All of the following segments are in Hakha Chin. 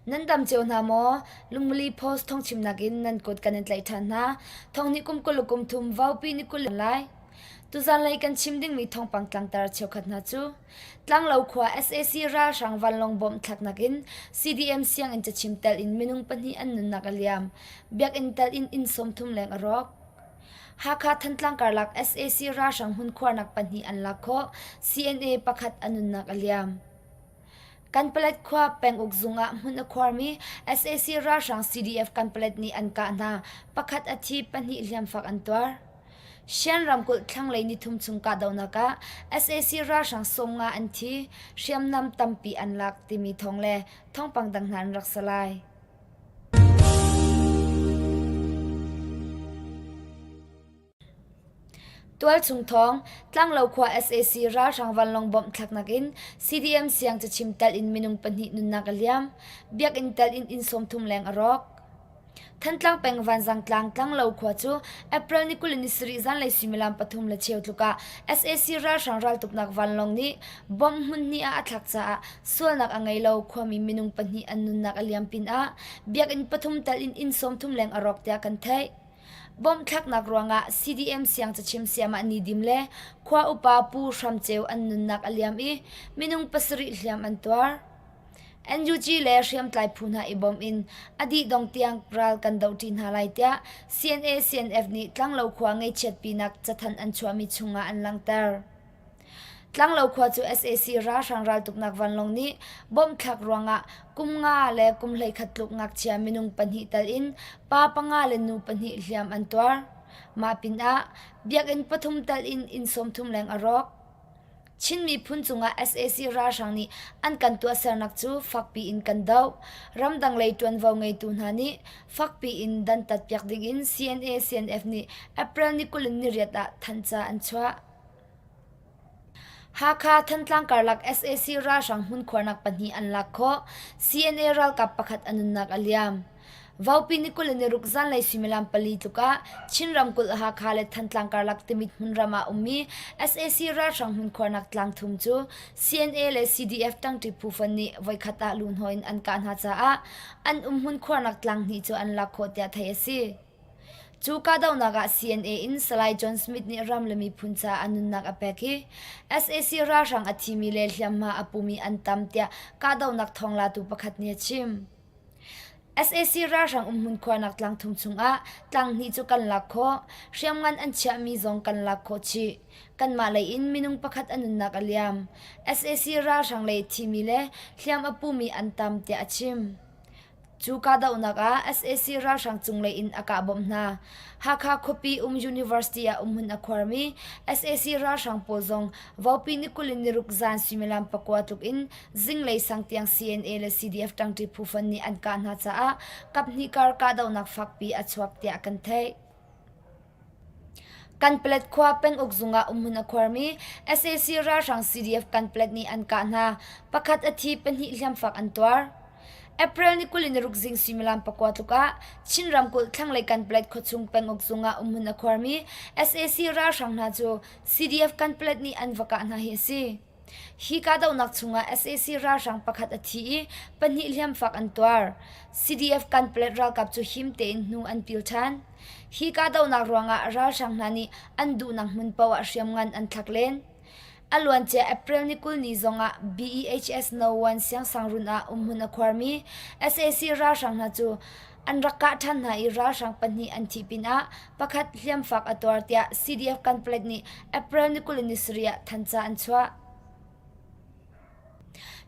Nan dam cio hna maw? Lungmuli Post thawngchimnak in nan kut kan in tlaih ṭhan hna. Thonghnih kum 20 kum thum vaupi ni 20 lai. Tuzanlei kan chim dingmi thawngpang tlangtar cheukhat hna cu Tlanglo khua sac ralhrang vanlawng bomb thlaknak in CDM sianginn cachim tel in minung pahnih an nunnak a liam. Biakinn tel in inn 30 leng a rawk. Hakha Thantlang karlak sac ralhrang hmunkhuarnak pahnih an lak khawh. CNA pakhat a nunnak a liam. Kanpalet khua penguk zung ah hmun a khuarmi sac ralhrang CDF Kanpalet nih an kah hna. Pakhat a thi, pahnih hliamfak an tuar. Shan ramkulh thlanglei nithum chung kahdohnak ah sac ralhrang 50 an thi, hriamnam tampi an lak timi thawng le thawngpang dang hna an rak si lai. Tualchung thawng, Tlanglo khua sac ralhrang vanlawng bomb thlaknak in CDM siang cachim telh in minung pahnih nunnak a liam. Biakinn telh in inn 30 leng a rawk. Thantlang peng Vanzang tlang Tlanglo khua cu April ni 27 zanlei suimilam pathum le cheu tluk ah sac ralhrang raltuknak vanlawng nih bomb hmun hnih ah a thlak caah sualnak a ngei lo khuami minung pahnih an nunnak a liam pinah biakinn pathum telh in inn 30 leng a rawk tiah kan theih. Bomthlaknak ruangah CDM siangcachim Siamah Ni Dim le khua upa Pu Hram Ceu an nunnak a liam i minung pasarih hliam an tuar. NUG le hriamtlai phu hna i bawm in a dih dong tiang ral kan dohṭi hna lai tiah CNA CNF nih Tlanglo khua ngaihchiatpinak cathanh an chuahmi chungah an langhter. Tlanglo khua cu sac ralhrang raltuknak vanlawng nih bomb thlak ruangah kum nga le kum 11 tluk ngakchia minung pahnih tal in pa panga le nu pahnih hliam an tuar. Mah pinah biakinn pathum tal in inn 30 leng a rawk. Chin miphun cungah sac ralhrang nih an kan tuahsernak cu fakpi in kan doh. Ramdang lei ṭuanvo ngeitu hna nih fakpi in dantat piak dingin CNA CNF nih April ni 28 ah thanhca an chuah. Hakha Thantlang karlak sac ralhrang hmunkhuarnak pahnih an lak khawh. CNA ralkap pakhat a nunnak a liam. Vaupi ni 26 zanlei suimilam pali tluk ah Chin ramkulh Hakha le Thantlang karlak Timit hmunram ah ummi sac ralhrang hmunkhuarnak tlangthum cu CNA le CDF ṭangṭi phu fon nih voikhat ah luhnawh in an kah hna caah an um hmunkhuarnak tlang hnih cu an lak khawh tiah theih a si. Cu kahdohnak ah CNA in Salai John Smith nih ram le miphun caah a nunnak a pek i sac ralhrang a thimi le hliamhma a pumi an tam tiah kahdohnak thawnglatu pakhat nih a chim. Sac ralhrang umhmun khuarnak tlangthum chungah tlang hnih cu kan lak khawh. Hriamngan an chiahmi zong kan lak khawh chih. Kanmah lei in minung pakhat a nunnak a liam. Sac ralhrang lei thimi le hliam a pumi an tam tiah a chim. Cu kahdohnak ah sac ralhrang cunglei in a kah bawmh hna. Hakha khuapi um University ah umhmun a khuarmi sac ralhrang pawl zong Vaupi ni 20 in niruk zan suimilam pakua tluk in zinglei sang tiang CNA le CDF ṭangṭi phu fon nih an kah hna caah kaphnih kar kahdohnak fakpi a chuak tiah kan theih. Kanpalet khua penguk zung ah umhmun a khuarmi sac ralhrang CDF Kanpalet nih an kah hna. Pakhat a thi, pahnih hliamfak an tuar. April ni 26 zing suimilam pakua tluk ah Chin ramkulh thlanglei Kanpalet khuachung penguk zung ah umhmun a khuarmi sac ralhrang hna cu CDF Kanpalet nih an va kah hna hi a si. Hi kahdohnak chungah sac ralhrang pakhat a thi i pahnih hliamfak an tuar. CDF Kanpalet ralkap cu him tein hnu an pil ṭhan. Hi kahdohnak ruangah ralhrang hna nih an duhnak hmun paoh ah hriamngan an thlak len. A luancia April ni 20 ni zongah BEHS No. 1 siangsangrun ah umhmun a khuarmi sac ralhrang hna cu an rak kah ṭhan hna i ralhrang pahnih an thih pinah pakhat hliamfak a tuar tiah CDF Kanpalet nih April ni 27 ah thanca an chuah.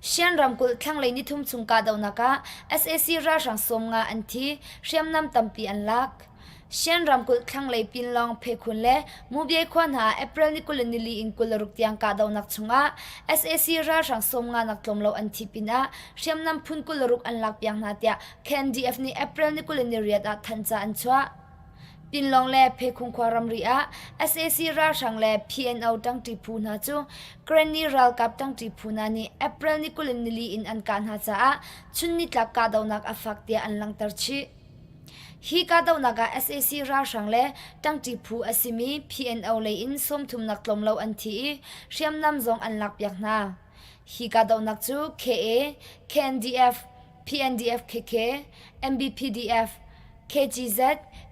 Shan ramkulh thlanglei nithum chung kahdohnak ah sac ralhrang 50 an thi, hriamnam tampi an lak. Shan ramkulh thlanglei Pinlong, Phekhun le Mubye khua hna ah April ni 24 in 26 tiang kahdohnak chungah sac ralhrang 50 nak tlawm lo an thih pinah hriamnam phun 26 an lakpiak hna tiah KNDF nih April ni 28 ah thanhca an chuah. Pinlong le Phekhung khua ramri ah sac ralhrang le PNO ṭangṭi phu hna cu Karenni ralkap ṭangṭi phu hna nih April ni 24 in an kah hna caah chun nitlak kahdohnak a fak tiah an langhter chih. Hi kahdohnak ah sac ralhrang le ṭangṭi phu a simi PNO lei in sawmthumnak tlawm lo an thi i hriamnam zong an lakpiak hna. Hi kahdohnak cu KA, KNDF, PNDF-KK, MBPDF, KGZ,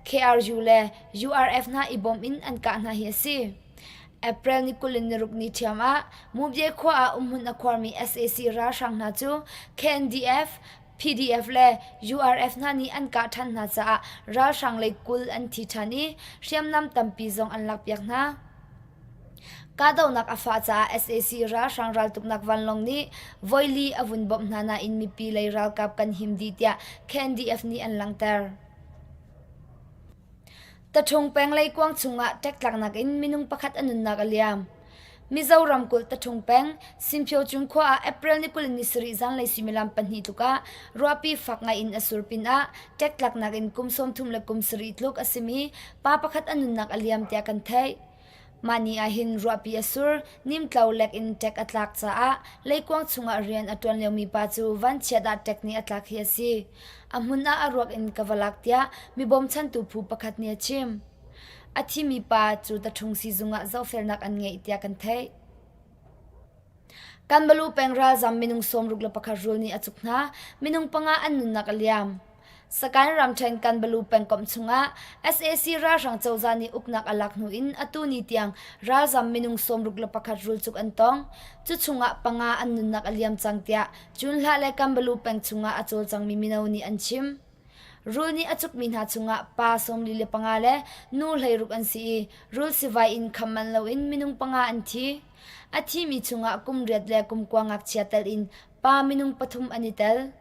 KRU le URF hna i bawm in an kah hna hi a si. April ni 26 ni ṭhiam ah Mubye khua ah umhmun a khuarmi sac ralhrang hna cu KNDF, PDF le URF hna nih an kah ṭhan hna caah ralhrang lei 20 an thi ṭhan i hriamnam tampi zong an lakpiak hna. Kahdohnak a fah caah sac ralhrang raltuknak vanlawng nih voili a vun bawmh hna nain mipi lei ralkap kan him dih tiah KNDF nih an langhter. Taṭhung peng leikuang chungah ṭektlaknak in minung pakhat a nunnak a liam. Mizo ramkulh Taṭhung peng Sinphyocun khua ah April ni 27 zanlei suimilam pahnih tluk ah ruahpi fak ngai in a sur pinah ṭektlaknak in kum 30 le kum sarih tluk a simi pa pakhat a nunnak a liam tiah kan theih. Mah ni ah hin ruahpi a sur, nimtlo lek in ṭek a tlak caah leikuang chungah rian a ṭuan liomi pa cu vanchiat ah ṭek nih a tlak hi a si. A hmun ah a ruak in ka va lak tiah mi bawmchantu phu pakhat nih a chim. A thimi pa cu taṭhung siizung ah zohfelnak an ngeih tiah kan theih. Kanbalu peng ralzam minung 61 rul nih a cuk hna. Minung panga an nunnak a liam. Sakaing ramṭhen Kanbalu pengkomh chungah sac ralhrang cozah nih uknak a lak hnu in atu ni tiang ralzam minung 61 rulcuk an tong. Cu chungah panga an nunnak a liam cang tiah Cunhlah le Kanbalu peng chungah a cawlcangmi mino nih an chim. Rul nih a cukmi hna chungah pa 45 le nu 16 an si i rul sivai in kham manh loin minung panga an thi. A thimi chungah kum riat le kum kua ngakchia tel in pa minung pathum an i tel.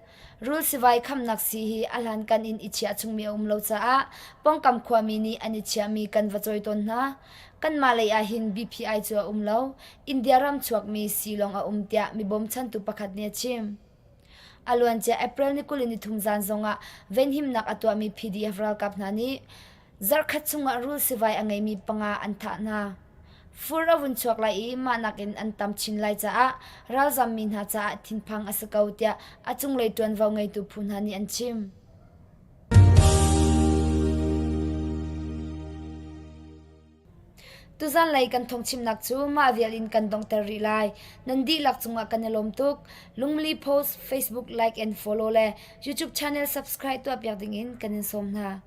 Rul sivai khamnak sii hi a hlankan in i chiah chungmi a um lo caah pawngkam khuami nih an i chiahmi kan va cawi tawn hna. Kanmah lei ah hin BPI cu a um lo. India ram chuakmi sii lawng a um tiah mi bawmchantu pakhat nih a chim. A luancia April ni 23 zan zongah venhimnak a tuahmi PDF ralkap hna nih Zarhkhat chungah rul sivai a ngeimi panga an thah hna. Fur a vun chuak lai i mah nakin an tam chin lai caah ralzammi hna caah thinphang a si ko tiah a cunglei ṭuanvo ngeitu phu hna nih an chim. Tuzanlei kan thawngchimnak cu mah vial in kan donghter rih lai. Nan dihlak cungah kan i lawm tuk. Lungmili Post, Facebook like and follow le YouTube channel subscribe tuahpiak dingin kan in sawm hna.